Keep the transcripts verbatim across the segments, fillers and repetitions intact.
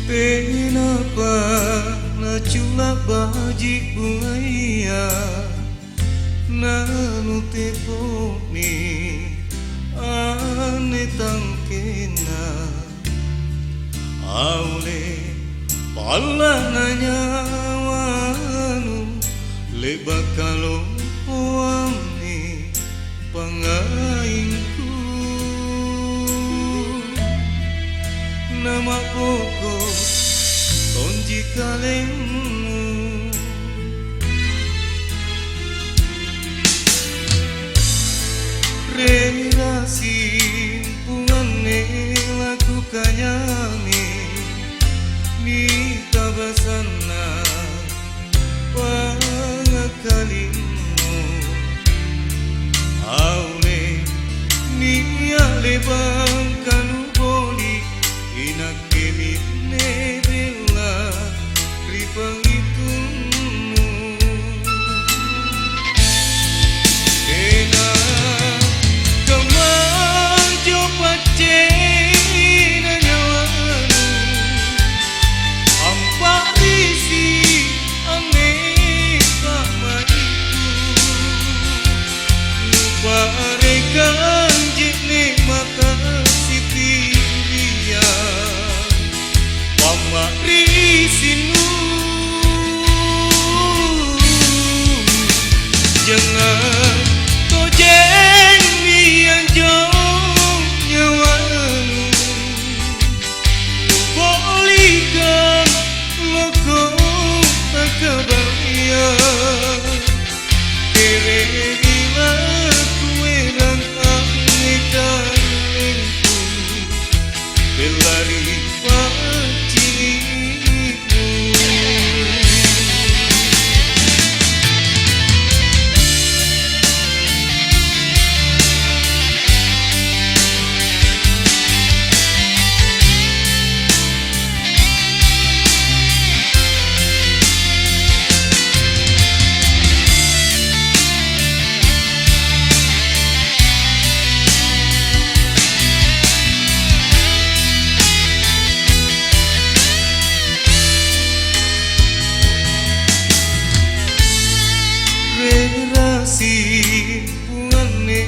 Tenapa nacula' baji' bungaya, nanutepo'mi anne tangkenna. Aule palla'na nyawanu, le'baka lompoangi pangngaingku. Nama'boko tonji kalemmu. Rerasing punganne lakukanyami, mitabasanna pangakkalimmu. Aule nia' le'baka nuboli', inakkemi anne bella ri pangngitummu. Tena kamma anjo paccena nyawanu, ampa'risi anne pa'mai'ku. Nuparekang je'ne' mata sitiria, pamma'risinnu. Jangang tojengmi anjo nyawanu, nubolikang loko takabaya. Kere'mi lakuerang anne kalengku, bella ri pacini'mu. Rerasi punganne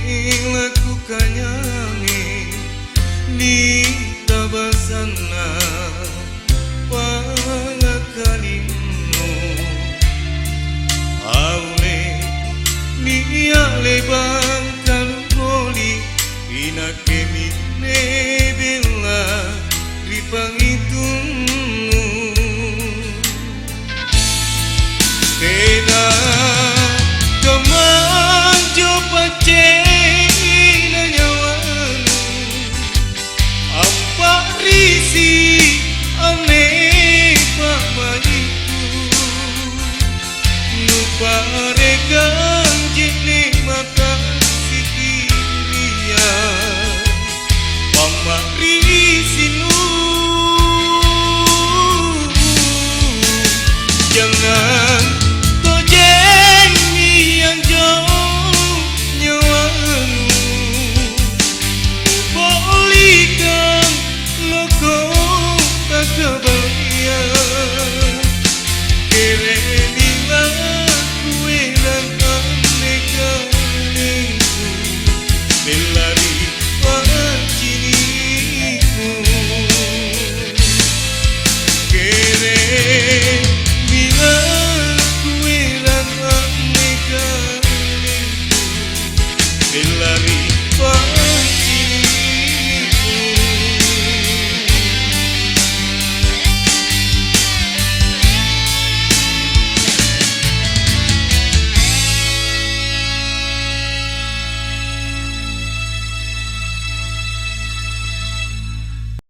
lakukanyami, nitabasanna pa